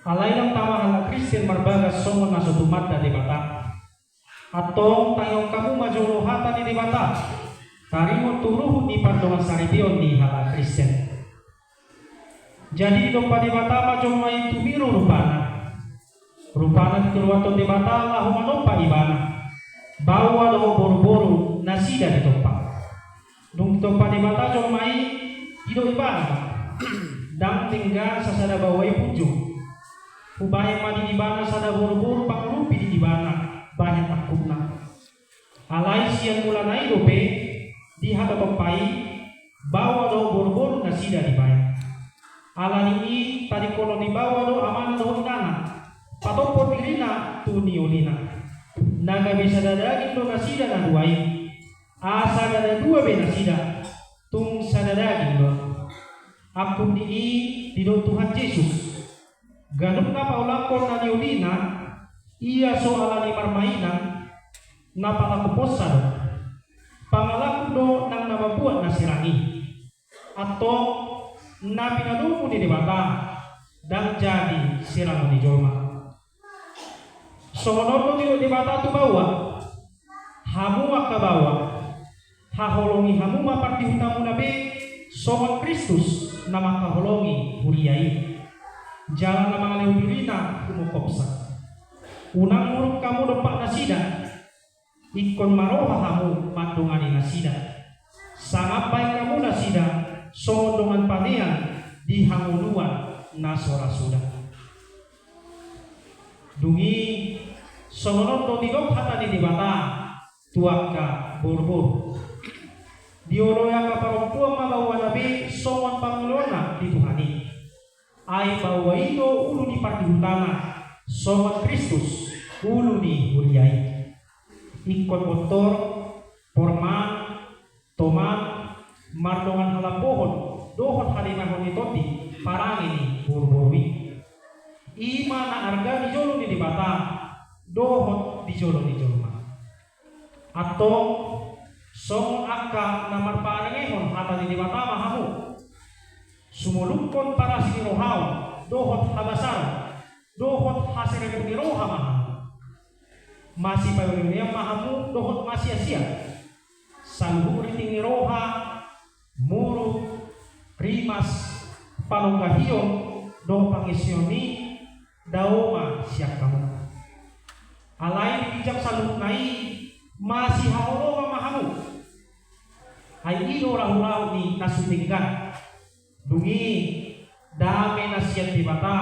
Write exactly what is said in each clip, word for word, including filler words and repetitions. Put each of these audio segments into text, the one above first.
Alai ndang tama halak Kristen marbagas songon na so tumanda Debata. Antong tangihon hamu ma jolo hata ni Debata, taringot tu ruhut ni pardongansaripeon ni halak Kristen. Jadi didompa Debata ma jolma i tu biru rupana. Rupana dituruathon Debata laho manompa ibana. Baoa dohot boruboru nasida ditompa. Dung ditompa Debata jolma i, didok ibana ma: Ndang denggan sasada baoa i punjung. Hubahen ma di ibana sada boruboru pangurupi di ibana bahen angkupna. Alai sian mulana i dope, di hatotompa i, baoa dohot boruboru nasida dibahen. Ala ni i tadingkonon ni baoa do amana dohot inana, patophon dirina tu niolina. Na gabe sada daging do nasida na dua i. Asa ndada dua be nasida, tung sada daging do. Angkup ni i didok Tuhan Jesus. Ganup na paulakhon na niolina, ia so ala ni marmainan, na palakuhonsa do. Pangalakuh do nang na mambuat na sirang i. Antong na pinadomu ni Debata, ndang jadi sirangon ni jolma. Songon on do didok Debata tu baoa: Hamu angka baoa, haholongi hamu ma pardihutamuna be, songon Kristus na mangkaholongi huria i. Jala na mangalehon dirina humongkopsa. Unang muruk hamu dompak nasida, ingkon maroha hamu mandongani nasida. Sangap bahen hamu nasida songon dongan panean di hangoluan na so ra suda. Dung i, songon on do didok hata ni Debata tu angka boruboru. Dioloi angka parompuan ma baoana be songon pangioloanna di Tuhan i. Ai baoa i do ulu ni pardihutana, songon Kristus ulu ni huria i. Ingkon bontor, porman, toman, mardongan halambohon dohot hadengahon ni tondi parange ni boruboru i. I ma na arga di jolo ni Debata dohot di jolo ni jolma. Antong, songon angka na marparangehon hata ni Debata ma hamu. Sumolunghon parasi ni rohaon dohot habasaron dohot haserepon ni roha ma hamu. Masipaoneonean ma hamu dohot masiasian. Saluhut riting ni roha, muruk, rimas, panonggahion dohot pangiseon i, dao ma sian hamu. Alai di ginjang saluhutna i, masihaholongan ma hamu. Ai i do rahurahu ni na so denggan. Dung i, dame na sian Debata,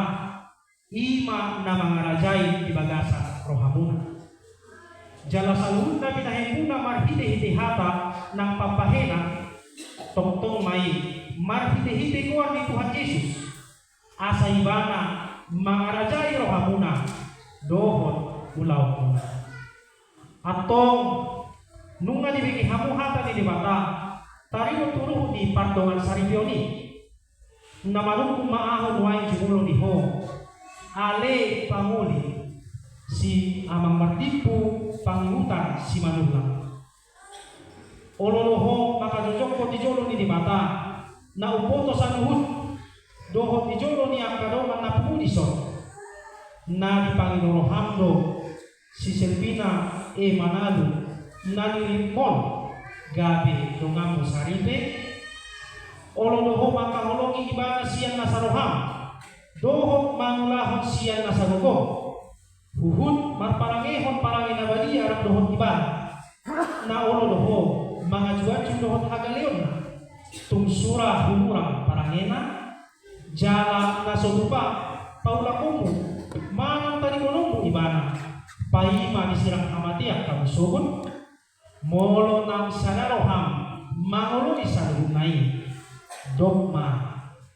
i ma na mangarajai di bagasan rohamuna. Jala saluhutna pinahemuna marhitehite hata nang pambahenan, tongtong ma i marhitehite goar ni Tuhan Jesus, asa Ibana mangarajai rohamuna dohot ulaonmuna. Antong, nunga dibege hamu hata ni Debata taringot tu ruhut ni pardongansaripeon i. Na manungkun ma ahu nuaeng jumolo ni ho, ale pangoli, si amang mardimpu pangihutan Simanullang. Olo do ho mangkajojokhon di jolo ni Debata na umboto saluhut, dohot di jolo ni angka dongan na pungu dison, na dipangido roham do si Selpina E Manalu na niriritmon gabe donganmu saripe. Olo do ho mangkaholongi ibana sian nasa roham dohot mangulahon sian nasa gogom, huhut marparangehon parange na badia rap dohot ibana. Na olo do ho mangajuaju dohot hagaleonna, tung sura humurang parangena. Jala na so tupa paulakhonmu manang tadingkononmu ibana, paima disirang hamatean hamu sogot. Molo naung sada roham mangoloi saluhutna i, dok ma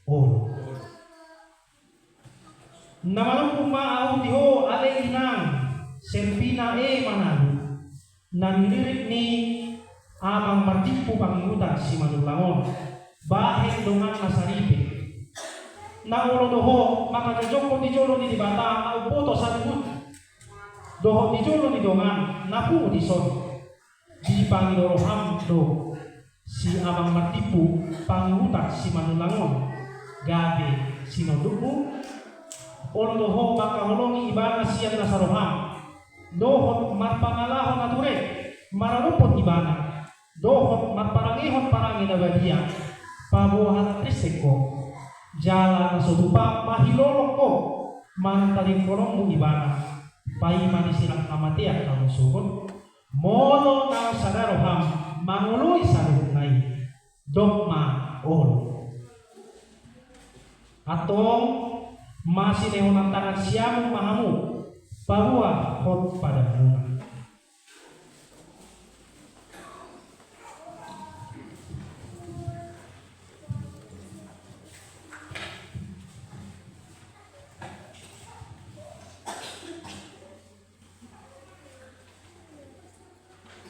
olo. Na manungkun ma ahu di ho ale inang Selpina E Manalu, na niririt ni amang mardimpu pangihutan Simanullang on, bahen donganna saripe. Na olo do ho mangkajojokhon di jolo ni Debata na umboto saluhut, dohot di jolo ni dongan na pungu dison. Dipangido roham do si amang mardimpu pangihutan Simanullang on gabe sinondukmu. Olo do ho mangkaholongi ibana sian nasa roham, dohot marpangalaho na ture maradophon ibana, dohot marparangehon parange na badia, paboa halak Kristen ho, jala na so tupa mahilolong ho mantaringkononmu ibana, paima disirang hamatean hamu sogot. Molo naung sada roham mangoloi saluhutna i, dok ma olo. Antong masinehonan tangan siamun ma hamu, paboa hot padanmuna.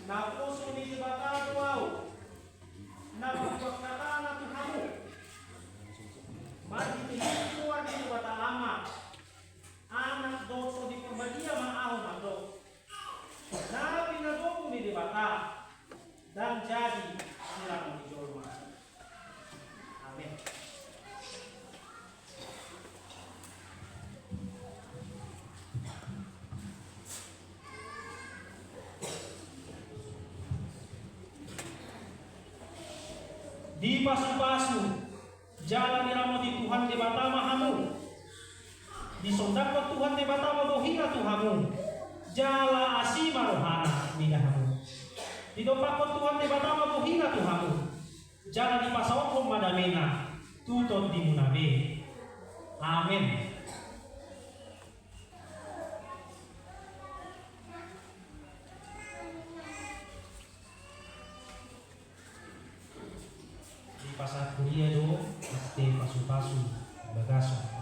Naposo ni Debata do ahu, na pabuat hatana tu hamu. Marhite goar ni Debata Ama, Anak dohot Tondi Porbadia ma ahu mandok. Na pinadomu ni Debata, ndang jadi sirangon ni jolma. Amen. Dipasupasu jala diramoti Tuhan Debata ma hamu. Disondangkon Tuhan Debata ma bohina tu hamu, jala asi ma rohana mida hamu. Didompakkon Tuhan Debata ma bohina tu hamu, jala dipasaorhon ma damena tu tondimuna be. Amen. Dipasahat huria do ate pasupasu bagasan